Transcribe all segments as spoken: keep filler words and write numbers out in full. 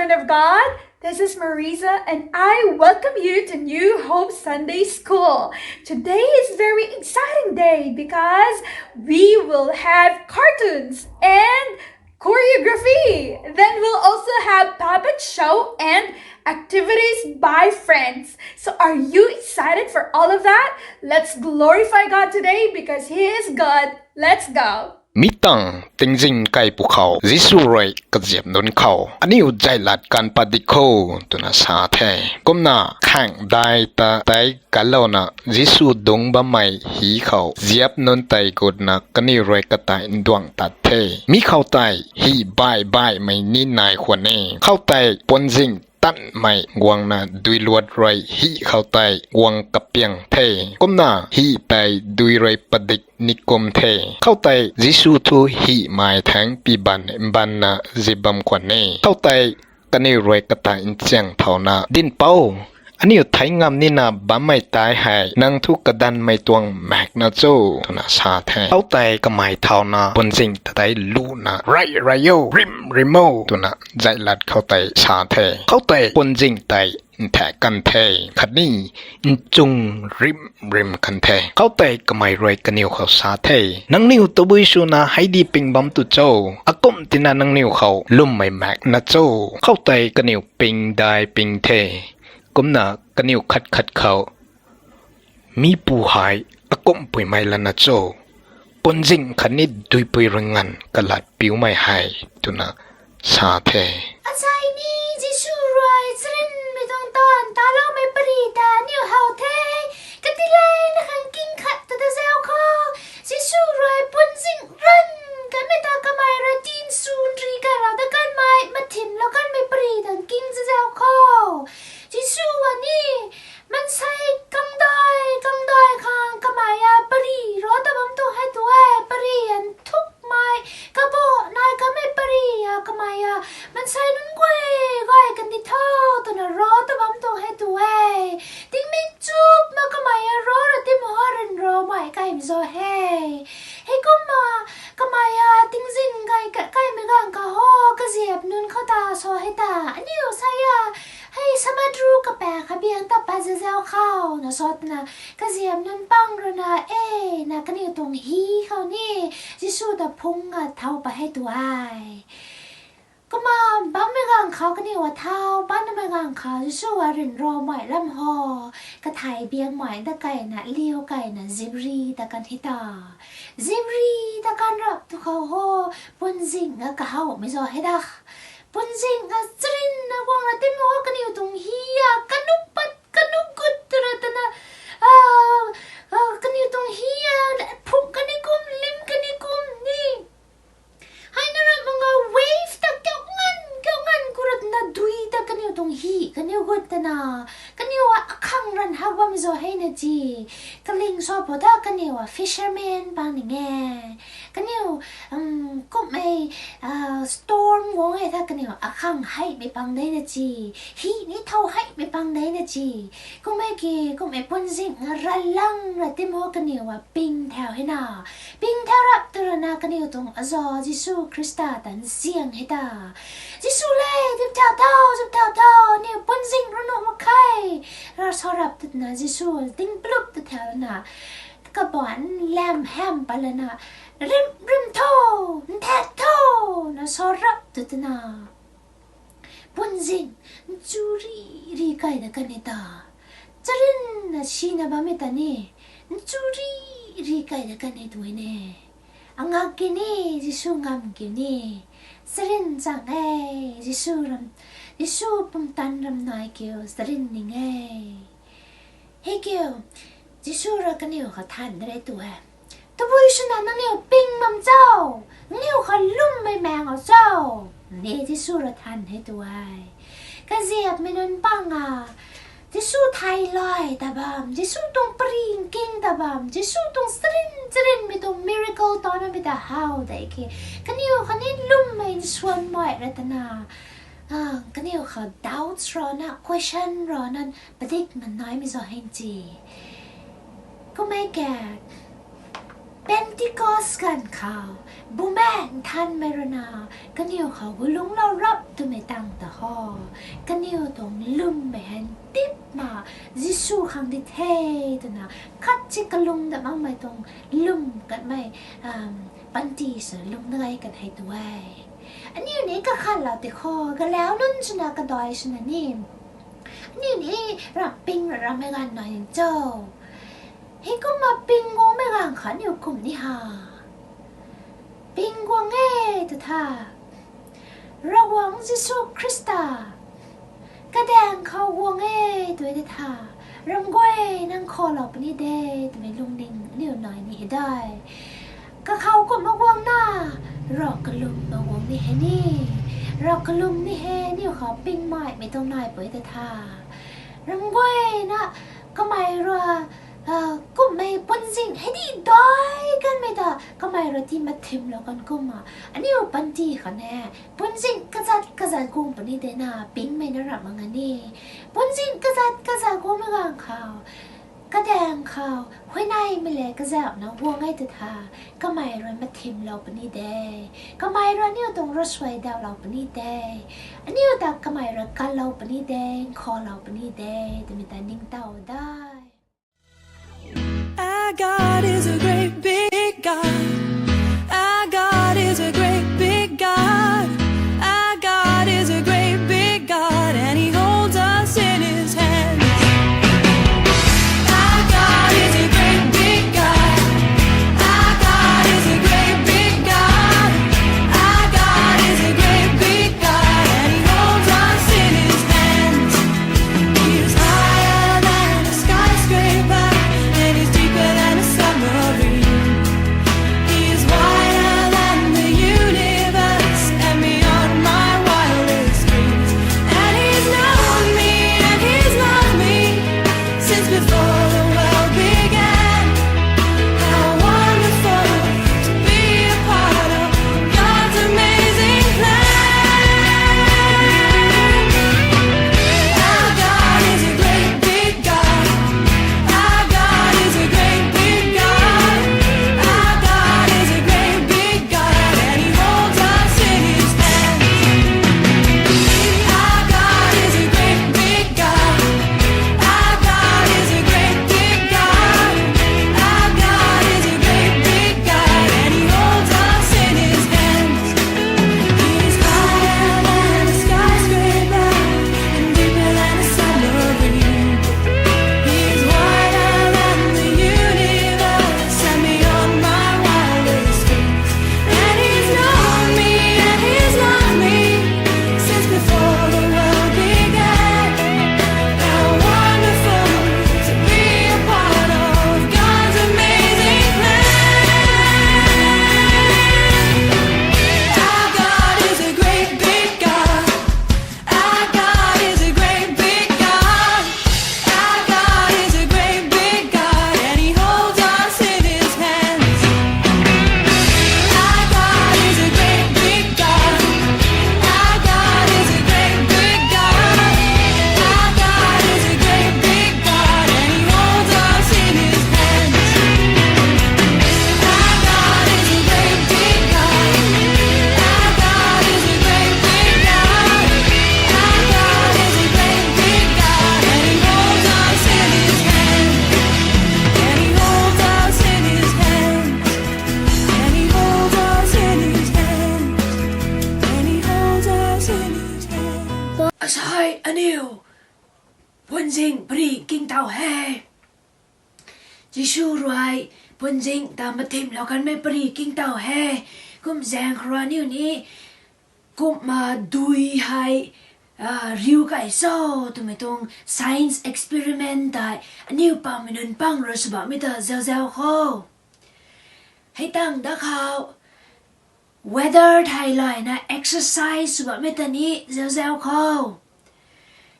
Children of God, this is Marisa, and I welcome you to New Hope Sunday School. Today is very exciting day because we will have cartoons and choreography. Then we'll also have puppet show and activities by friends. So are you excited for all of that? Let's glorify God today because He is God. Let's go. Mi tang tingzing kaipu khou Jisu rui kaziap nunc khou aniu zailat kan pat di kho twna sa the. Kumna khang dai ta tei kalouna Jisu dungc bammei hi khou ziap nunc tei gutna kaniw rui katai nduang tat the. Mi khou tei hi bai baimei ni nai khwan e. Khou tei puanzing tanmei guangna dui luat rui hi khou tei guang kapiang the. Kumna hi tei dui rui padik ni kum the. Khou tei Jisu thu himei thangc pi ban banna zip bam khwan e. Khou tei kaniw rui katai nchiang thauna, Dinhpouc, aniu thei ngam nina bammei tei hei nang thu kadanmei tuang maekna cho? Twna sa the. Khou tei kamei thauna puanzing ta tei luna, Rey rey o, rim rim o, twna zailat khou tei sa the. Khou tei puanzing tei nthaek kan the, khatni nchung rim rim kan the. Khou tei kamei rui kaniw khou sa the, Nangniw tabui swna hei di ping bam tu cho? Akumh tina nangniw khou lwmmei maekna cho? Khou tei kaniw ping dai ping the. Kumna kaniw khat khat khou, Mi pu hei akumhpuimei lana cho? Puanzing khatni duipui rui nganv kalat piumei hei, twna sa the. Asei ni Jisu rui charynmei tuang taanv taloumei pary ta aniu how the. Kati leyna khang king khat ta ta zau khou, Jisu rui puanzing ranv kanmei ta kamei rui tinsw nri kailou dat kanmei, mathimlou kanmei pary tang king zazau khou, Jisu a ni maansei kangdai kangdai khang kamei a pary ro ta bam tuang hei tu e, pary an thukmei, kabo nai kamei pary a kamei a, maansei nunc guay guay kandih tho twna ro ta bam tuang hei tu e. Tingmik chupna kamei a ro ra timu ho ryanramei kaimei zau he. Heikumna kamei a tingzin kai kaimei ganv khou ho kaziap nunc khou ta sa hei ta, Aniu sa a, hei samudra kapaek kha biang ta pat zazau khou, na sa twna kaziap nunc pang runa e, na kaniw tuang hi khou ni Jisu ta phungc a thau pat hei tu e. Kumna bammei ganv khou kaniw a thau patnamei ganv khou Jisu a ryanramei lam ho, kathai biangmei dat kaina liu kaina zibri ta kan hei ta. Zibri ta kan rap tu khou ho, puanzing a kahawmei zau hei da. Puanzing a charynna guang ra timu ho kaniw tuang hi a kanuk pat kanuk gut tu ra twna, kaniw tuang hi a phungc kani kum, lim kani kum ni. Hei na ra manga wave ta kau nganv kau nganv ku ra twna dui ta kaniw tuang hi kaniw gut twna, kaniw a akhang ranv hak bam zau hei na ci. Kaling sa pw ta kaniw a fisherman pang ning e. Kaniw, kumhmei storm guang e ta kaniw akhang heimei pang de na ci. Hi ni thau heimei pang de na ci. Kumhmei ki, kumhmei puanzing a ralang ra timu kaniw a ping thau hei na. Ping thau rap tu rana kaniw tuang aza Jisu Khrista ta nziang hei ta. Jisu le, zip thau tho, zip thau tho, aniu puanzing rui nuh mak khe. Ra sa rap tu twna Jisu ting plup tu thau na. Kaban lam ham pat lana, rim rim tho, nthaek tho, na sa rap tu twna. Puanzing nchuri ri kai da kan e ta. Charynna sina bammei ta ni nchuri ri kai da kan e tu e ne. Angak ki ni, Jisu ngam kiu ni. Charyn chang e, Jisu ram, Jisu pumtan ram nai kiu charyn ning e. Hei kiu, Jisu ra kaniw khou than de re tu e. Tabui swna nangniw ping bam cho? Nangniw khou lwmmei maeng o cho? Ne Jisu ra than hei tu e. Kaziapmei nunc pang a, Jisu thay lay ta bam, Jisu tuang pary nking ta bam, Jisu tuang charyn charynmei tuang miracle ta namei ta how de ki. Kaniw khou ni lwmmei nsuanmei ra twna, kaniw khou doubts rana, question rana, padik manaimei zau hei ci. Kumhmei kak, Pentecost ganv khou, Bumaengh Nthanmei rui na, kaniw khou gulungclou rap twmei tang ta ho, kaniw tuang lwmmei hei ntip ma, Jisu khang di the twna, khatsi kalung dat makmei tuang lwm katmei, panty sw lung na gay kan hei tu e. Aniu ni kakhatlou tei khou, galau nunc swna kadai swna ni, aniu ni ram ping ra rammei ganv nai cho. Heikumna ping guangmei ganv khou aniu kum ni ha. Ping guang e tw tha. Ravguangc Jisu Khrista kadaeng khou guang e tw e tei tha. Ram guay nang khalou puni de twmei lungning aniu nai ni hei dai. Kakhou kumna guangna, rav kalwmna guang ni hei ni. Rav kalwm ni hei aniu khou pingmeimei tuang nai pui tei tha. Ram guayna kamei rui, kumhmei puanzing hei di dai kanmei ta kamei rui ti mathimlou kan kumna, aniu panty khou ne, puanzing kazat kazat guang puni de na, pingmei na ram mak nga ni. Puanzing kazat kazat guangmei ganv khou, kadaeng khou huayneymei le kazauhna guang e tw tha, kamei rui mathimlou puni de. Kamei rui aniu tuang ravsuai daulou puni de. Aniu ta kamei rui kanlou puni de, nkhavlou puni de twmei ta ningtow dai. Our God is a great big God. Our God is a great big God. Our God is a great big God, and He holds us in His hands. Our God is a great big God. Our God is a great big God. Our God is a great big God, and He holds us in His hands. He is higher than a skyscraper, and He's deeper than a submarine. He is wider than the universe and beyond my wildest dreams. And He's known me and He's loved me since before the world began. How wonderful to be a part of God's amazing plan. Our God is a great big God. Our God is a great big God. Our God is a great big God, and He holds us in His hand. Our God is a great big God. Our God is a great big God. Our God is a great big God, and He holds us in His hands. He is higher than a skyscraper and deeper than a submarine. He is wider than the universe and beyond my wildest dreams. And He's known me and He's loved me since before the world began. How wonderful to be a part of God's amazing plan. Our God is a great big God. Our God is a great big God. Our God is a great big God, and He holds us in His hands. Our God is a great big God. Our God is a great big God. Our God is a great big God, and He holds us in His hands. Our God is a great big God. Our God is a great big God. Our God is a great big God, and He holds us in His hand. And He holds us in His hand. And He holds us in His hand. And He holds us in His hand. Asai aniu puanzing pary kingtow he. Jisu rui puanzing ta mathimlou kanmei pary kingtow he. Kum zaeng khou rui aniu ni kumna dui hei riu kai cho twmei tuang science experiment tei aniu pamei nunc pang rui sw bammei ta zauziau khou. Hei tang da khou weather thei layna exercise sw bammei ta ni zauziau khou.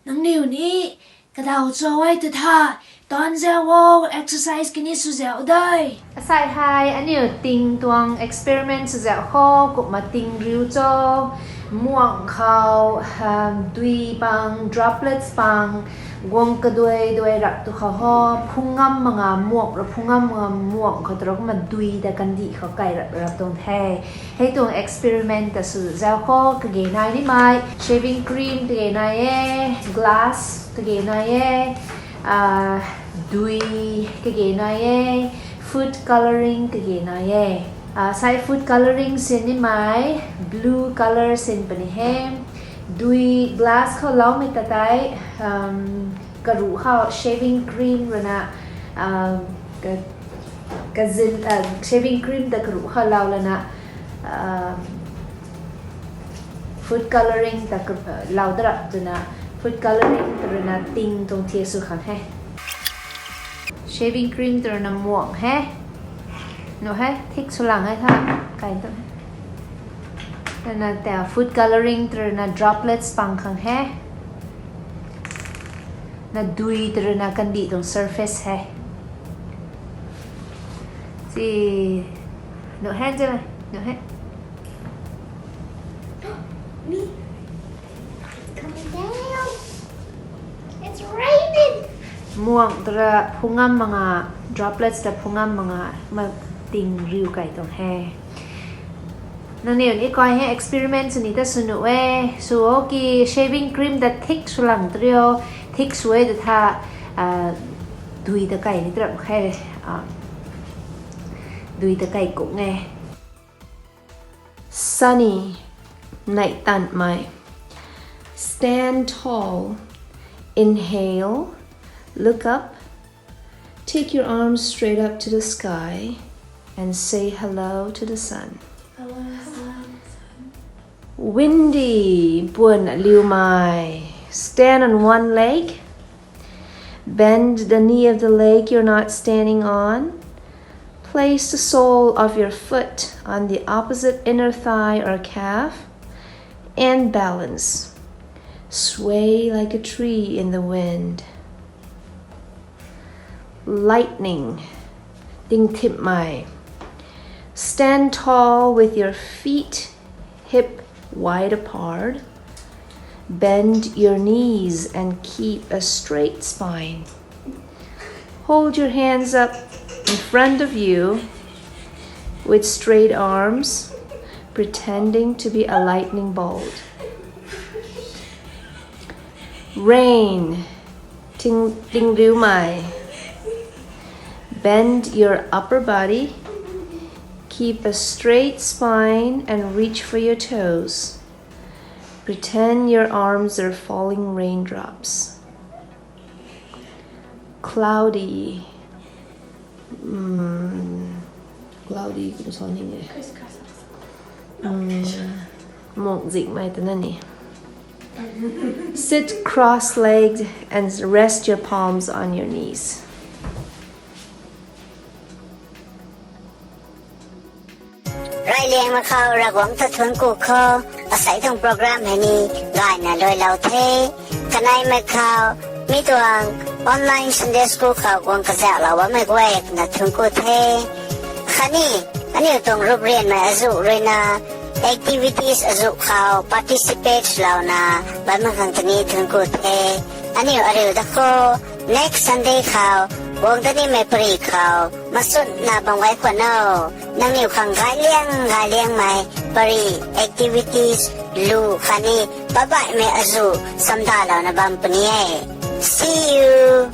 Nangniw ni kadaw cho e tw tha, Taanv zau o, exercise kini sw zau de. Asai hei aniu ting tuang experiment sw zau kho, kumna ting riu cho, muang khou, dui pang, droplets pang, guang kaduai duai rap tu khou ho, phungam manga muang ra, phungam manga muang khou tu ra kumna dui ta kandih khou kai rap rap tuang the. Hei tuang experiment ta sw zau kho, kage nai nimei, shaving cream kage nai e, glass kage nai e, dui kage nai e, food colouring kage nai e. Sai food colouring sin nimei blue colour sin puni he. Dui glass khou loumei ta tei, karuh khou shaving cream ruina, shaving cream ta karuh khou lou lana, food colouring ta lou darap twna, food colouring ta ruina ting tuang thiak sw khang he. Shaving cream ta ruina muang he. Nu he, thik sw lang e tha. Kai tu. Ruina ta food colouring ta ruina droplets pang khang he. Na dui ta ruina kandih tuang surface he. Si, nu he, nu he. Muang ta ra phungam manga, droplets ta phungam manga, ma ting riu kai tuang he. Nangniw ni kai he experiment sw ni ta sw nuh e, sw o ki shaving cream ta thik sw lang trio, thik sw e ta tha, dui ta kai ni tarap khe, dui ta kai kung e. Sunny, neih tanmei. Stand tall. Inhale, look up. Take your arms straight up to the sky and say hello to the sun. Windy, puan liumei. Stand on one leg. Bend the knee of the leg you're not standing on. Place the sole of your foot on the opposite inner thigh or calf and balance. Sway like a tree in the wind. Lightning, tingthipmei. Stand tall with your feet hip wide apart. Bend your knees and keep a straight spine. Hold your hands up in front of you with straight arms, pretending to be a lightning bolt. Rain, ting, tingriumei. Bend your upper body. Keep a straight spine and reach for your toes. Pretend your arms are falling raindrops. Cloudy. Cloudy kum sa ni e. Mok zikmei twna ni. Sit cross-legged and rest your palms on your knees. Reyliangmei khou Ravguangc ta thuanc ku kho, asei tuang program hei ni gayna luailou the. Kaneimei khou, mi tuang online Sunday school khou guang kazauhlou bammei guay na thuanc ku the. Khatni, aniu tuang ruprianmei azuh ruina, activities azuh khou participate louna bammei khang tini thuanc ku the. Aniu ariu da kho, next Sunday khou, guang da nimei pari khou, masutna bam gay khwan o. Nangniw khang gayliang gayliangmei pari, activities, lu khatni babaihmei azuh samdalouna bam puni e. See you!